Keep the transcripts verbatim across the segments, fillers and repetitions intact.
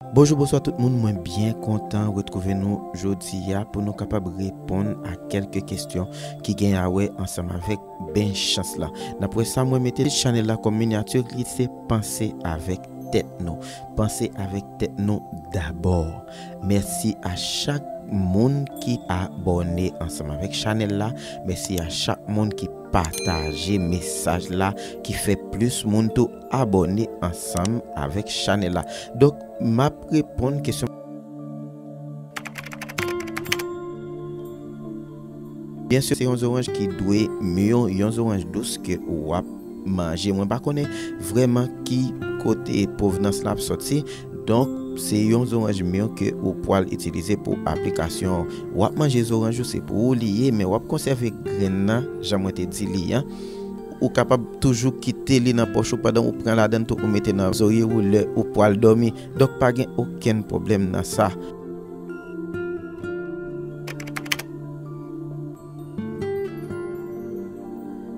Bonjou, bonswa tout moun, mwen byen kontan retwouve nou jodi a pou nou kapab reponn a kèlke kesyon ki gen a wè ansanm avèk ben chans la. N ap wè sa, mwen mete chanèl la kòm minyati, li se Panse avèk tèt nou. Panse avèk tèt nou dabò. Mèsi a chak moun ki abòne ansanm avèk chanèl la. Mèsi a chak moun ki pataje mesaj la, ki fè plis moun tou abòne ansanm avèk chanèl la. Donk, m ap reponn kesyon. Byen si, se yon zoranj ki dwe mû, yon zoranj dous ke w ap manje. Mwen pa konnen vrèman ki kote pwovnans la ap sòti. Donk, se yon zoranj mû ke ou pwal itilize pou aplikasyon an. W ap manje zoranj ou, se pou ou li ye, men w ap konsève grenn nan, jan mwen te di li an. Ou kapab toujou kite li nan pòch ou pandan ou pran ladann tou, ou mete nan zòrye ou lè ou pwal dòmi. Donk, pa gen okenn pwoblèm nan sa.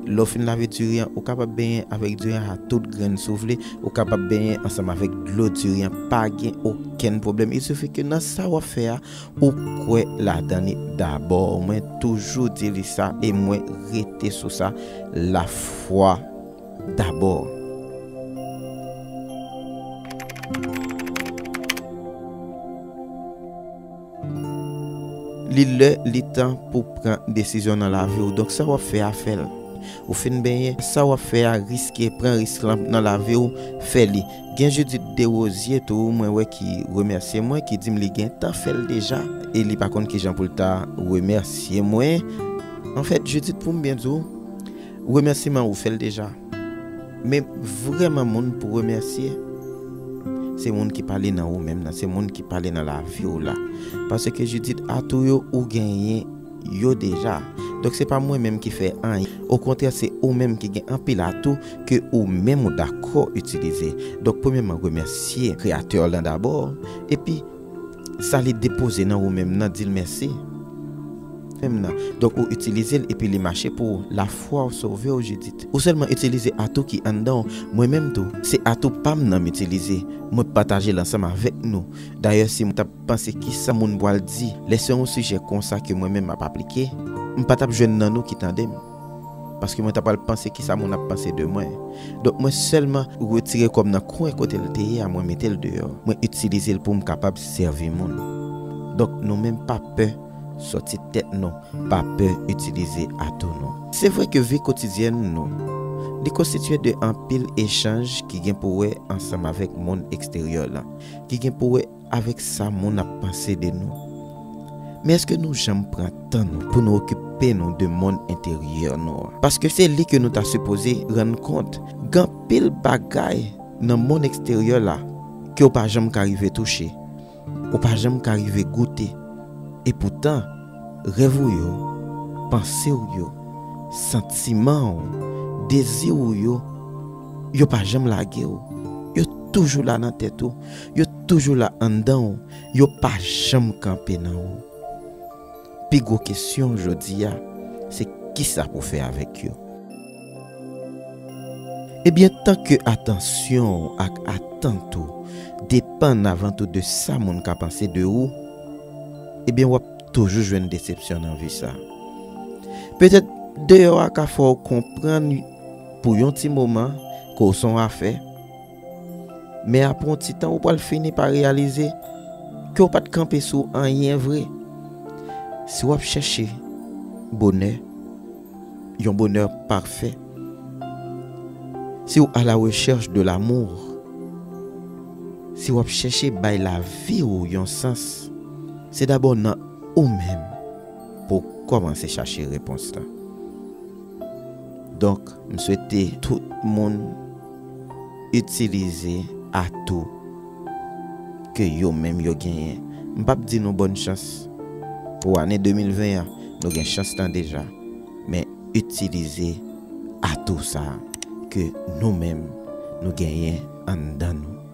Lè w fin lave diri an, ou kapab benyen avèk diri an a tout grenn si w vle. Ou kapab benyen ansanm avèk dlo diri an. Pa gen okenn pwoblèm. Il suffit ke nan sa w ap fè a, ou kwè ladan li dabò. Mwen toujou di li sa e mwen rete sou sa, lafwa dabò. Li lè, li tan pou pran desizyon nan lavi w. Donk, sa w ap fè a, fè l. Ou fin benyen, sa w ap fè a, riske, pran risk lan nan lavi w, fè li. Gen Judith Desrosiers tou, mwen wè ki remèsye mwen, ki di m li gentan fè l deja, e li pa konn kijan pou l ta remèsye mwen. Anfèt, Judith, pou m byen di w, remèsiman ou fè l deja. Men vrèman moun pou remèsye, se moun ki pale nan ou menm nan, se moun ki pale nan lavi w la. Paske Judith, atou yo ou genyen yo deja. Donk se pa mwen menm ki fè anyen. Okontrè, se ou menm ki gen anpil atou ke ou menm ou dakò itilize. Donk premyèman, remèsye Kreyatè lan dabò. Epi, sa li depoze nan ou menm nan, di l mèsi. Menm nan. Donk ou itilize l epi li mache pou ou. Lafwa w sove w, Judith. Ou sèlman itilize atou ki anndan w. Mwen menm tou, se atou pa m nan m itilize. Mwen pataje l ansanm avèk nou. Dayè, si m t ap panse kisa moun pral di lè se yon sijè konsa ke mwen menm m ap aplike, m pa t ap jwenn nan nou ki tande m. Paske mwen ta pral panse kisa moun ap panse de mwen. Donk, mwen sèlman retire kò m nan kwen kote l te ye a, mwen mete l deyò. Mwen itilize l pou m kapab sèvi moun. Donk, nou menm pa pè sòti tèt nou, pa pè itilize atou nou. Se vre ke vi kotidyèn nou, li konstitye de anpil echanj ki gen pou wè ansanm avèk mond eksteryè lan, ki gen pou wè avèk sa moun ap panse de nou. Men èske nou janm pran tan nou pou nou okipe nou de mond enteryè nou an? Paske se li ke nou ta sipoze rann kont. Gen anpil bagay nan mond eksteryè la ke w pa janm ka rive touche, ou pa janm ka rive goute. Epoutan, rèv ou yo, panse w yo, santiman w, dezi w yo, yo pa janm lage w. Yo toujou la nan tèt ou. Yo toujou la anndan w. Yo pa janm kanpe nan ou. Pi gwo kesyon jodi a, se kisa pou fè avèk yo? Ebyen, tanke atansyon w ak atant ou depann avan tou de sa moun ka panse de ou, ebyen, w ap toujou jwenn desepsyon nan vi sa. Petèt, deyò a ka fè w konprann pou yon ti moman ke w se yon afè, men apre yon ti tan, ou pral fini pa reyalize ke w pa t kanpe sou anyen vre. Si w ap chèche bonè, yon bonè pafè, si w à la recherche de l'amour, si w ap chèche bay lavi w yon sans, se dabò nan ou menm pou w kòmanse chache repons lan. Donk, m swete tout moun itilize atou ke yo menm yo genyen. M p ap di nou bòn chans pou ane de mil ven an, nou gen chans lan deja. Men itilize atou sa a ke nou menm nou genyen anndan nou.